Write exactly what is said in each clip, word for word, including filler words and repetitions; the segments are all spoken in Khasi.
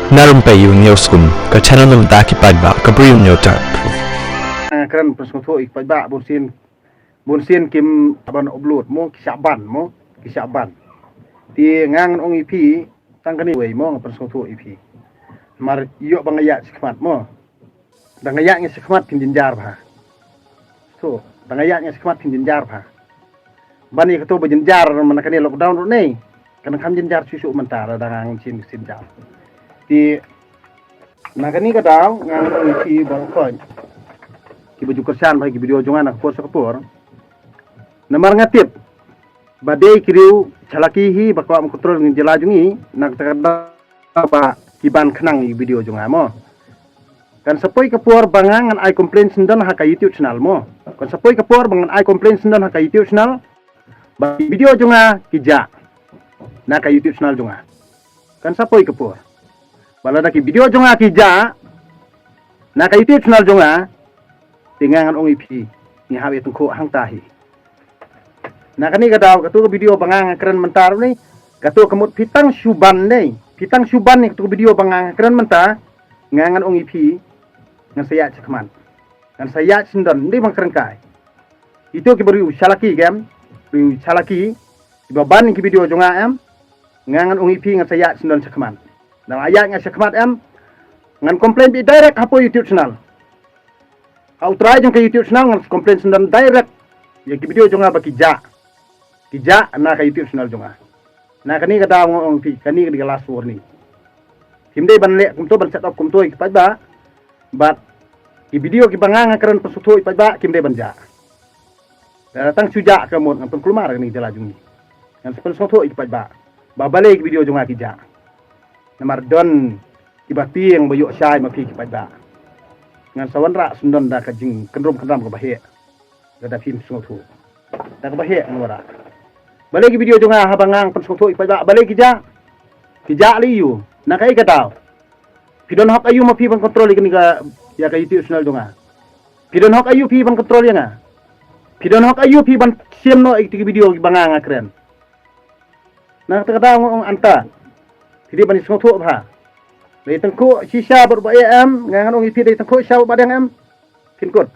Na Rympei U News Kum, ka channel na bynta ki paidbah, ka briew nyo tap. Ah, kren pynsngewthuh ïa ki paidbah, bun sien, bun sien kim ban upload mo, ki shah ban mo, ki shah ban. Te nga ngan ong ïa phi, tang kane wei mo, nga pynsngewthuh ïa phi. Namar ïoh ba nga ïaid shakhmat mo. Da nga ïaid nga shakhmat phin jynjar bha. To, da nga ïaid nga shakhmat phin jynjar bha. Ban ïa kato ba jynjar mynta kane lockdown ruh ne. Kan kham jynjar shuh shuh mynta lada nga ngam shim shuh jynjar. Te na kane ka daw nga ngan ong ïa phi baroh khoit kiba ju kyrshan bha ïa ki video jong nga na ka por sha ka por. Namar nga tip ba dei ki riew chalaki hi ba kwah ban kontrol ïa ka jylla jong ngi, na kata ka daw ba ki ban khnang ïa ki video jong nga mo. Kan sa poi ka por ba nga ngan ai complain syndon ha ka YouTube channel mo. Kan sa poi ka por ba ngan ai complain syndon ha ka YouTube channel ba ki video jong nga ki jah na ka YouTube channel jong nga. Kan sa poi ka por ba lada ki video jong nga ki jah na ka YouTube channel jong nga, te nga ngan ong ïa phi, ngi hap ïa tyngkhuh hangta hi. Na kane ka daw kato ka video ba nga nga kren mynta ruh ne, kato ka mut phi tang shu ban ne, phi tang shu ban ne kato ka video ba nga nga kren mynta, nga ngan ong ïa phi, ngan sa ïaid shakhmat, ngan sa ïaid syndon, ym dei ban kren kai. Ito kiba riew chalaki kem, riew chalaki, kiba ban ki video jong nga em, nga ngan ong ïa phi ngan sa ïaid syndon shakhmat. Da nga ïaid nga shakhmat em, ngan complain beit direct hapoh YouTube channel. Ha u trai jong ka YouTube channel ngan complain syndon direct ïa ki video jong nga ba ki jah, ki jah na ka YouTube channel jong nga. Na kane ka daw nga ong phi, kane ka dei ka last warning. Kim dei ban leh kumto, ban set up kumto ïa ki paidbah. Bad ki video kiba nga nga kren pynsngewthuh ïa ki paidbah kim dei ban jah. Da tang shu jah ka mut ngan pynkulmar ïa kane ka jylla jong ngi. Ngan sa pynsngewthuh ïa ki paidbah ba balei ki video jong nga ki jah. Namar don kiba tieng ba ïoh shai ma phi ki paidbah. Ngan sa wanrah syndon da ka jingkynrum kynram kaba heh. Lada phim sngewthuh, da kaba heh ngan wanrah. Balei ki video jong nga haba nga pynsngewthuh ïa ki paidbah balei ki jah? Ki jah lei ïa u, na kaei ka daw? Phi don hok aïu ma phi ban kontrol ïa kane ka, ïa ka YouTube channel jong nga? Phi don hok aïu phi ban kontrol ïa nga? Phi don hok aïu phi ban shim noh ïa ki video kiba nga nga kren? Na kata ka daw nga ong hangta, phi dei ban ïasngewthuh bha. Dei tyngkhuh shisha bad ba eh em, nga ngan ong ïa phi dei tyngkhuh shisha bad ba dang em. Phin kut.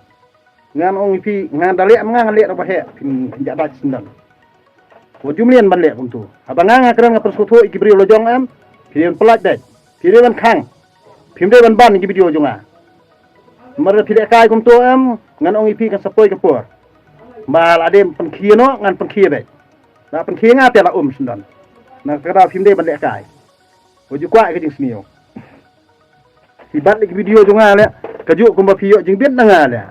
Ngan ong ïa phi, ngan da leh ma nga ngan leh da ba heh, phin, phin jah da sendal. Wat ju mlien ban leh kumto. Haba nga nga kren nga pynsngewthuh ïa ki briew la jong em, phi dei ban pyllait beit, phi dei ban khang. Phim dei ban ban ïa ki video jong nga. Namar phi leh kai kumto em, ngan ong ïa phi kan sa poi ka por ba la dei pynkhie noh ngan pynkhie beit. La pynkhie nga te la um sendal. Na kata phim dei ban leh kai. Wat ju kwah ka jingsniew. Phi ban leh ki video jong nga leh, kajuh kumba phi ïoh jingbit na nga leh.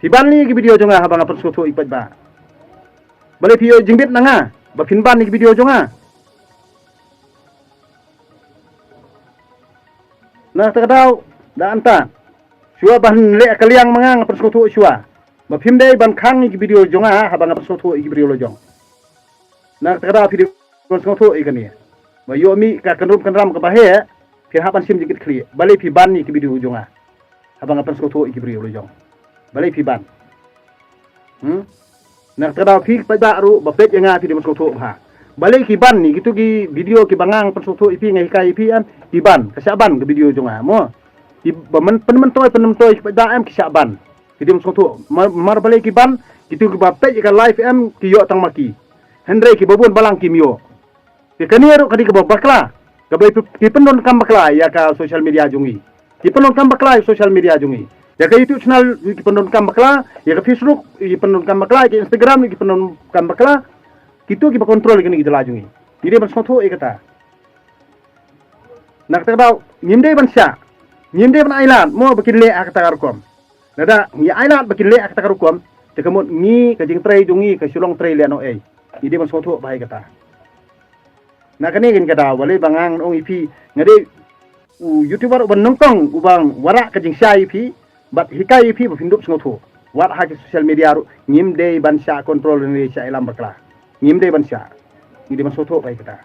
Phi ban leh ki video jong nga haba nga pynsngewthuh ïa ki paidbah. Balei phi ïoh jingbit na nga ba phin ban leh ki video jong nga? Na kata ka daw da hangta, shuwa ban leh ka liang ma nga nga pynsngewthuh shuwa ba phim dei ban khang ïa ki video jong nga haba nga pynsngewthuh ïa ki video la jong. Na kata ka daw phi dei ban sngewthuh ïa kane. Ba ïoh mih ka kynrum kynram kaba heh, phi hap ban shim jingkitkhlieh. Balei phi ban ïa ki video jong nga haba nga pynsngewthuh ïa ki briew la jong? Balei phi ban? Hmm? Na kata ka daw phi paidbah ruh ba peit ïa nga phi dei ban sngewthuh bha. Balei ki ban ïa kito ki video kiba nga pynsngewthuh ïa phi, nga hikai ïa phi em, ki ban, ka shah ban ka video jong nga mo. Kiba men, pynmyntoi pynmyntoi ki paidbah em ki shah ban. Ki dei ban sngewthuh. Mar, mar balei ki ban? Kito kiba peit ïa ka live em ki ïoh tang ma ki. Hynrei kiba bun balang kim ïoh. Te kane ruh ka dei kaba bakla, kaba ki pyndonkam bakla ïa ka social media jong ngi. Ki pyndonkam bakla ïa social media jong ngi. Ïa ka YouTube channel ki pyndonkam bakla, ïa ka Facebook ki pyndonkam bakla, ïa ka Instagram ki pyndonkam bakla. Kito kiba control ïa kane ka jylla jong ngi. Ngi dei ban sngewthuh ïa kata. Na kata ka daw ngim dei ban shah, ngim dei ban ailad mo ba kin leh ha kata ka rukom. Lada ngi ailad ba kin leh ha kata ka rukom, te ka mut ngi ka jingtrei jong ngi ka shu long trei lehnohei. Ngi dei ban sngewthuh bha ïa kata. Na kane ka daw balei ba nga ngan ong ïa phi, nga dei u YouTuber uba nyngkong uba wanrah ka jingshai ïa phi bad hikai ïa phi ba phin dup sngewthuh. Wat ha ki social media ruh ngim dei ban shah control ne shah ïalam bakla. Ngim dei ban shah. Ngi dei ban sngewthuh bha ïa kata.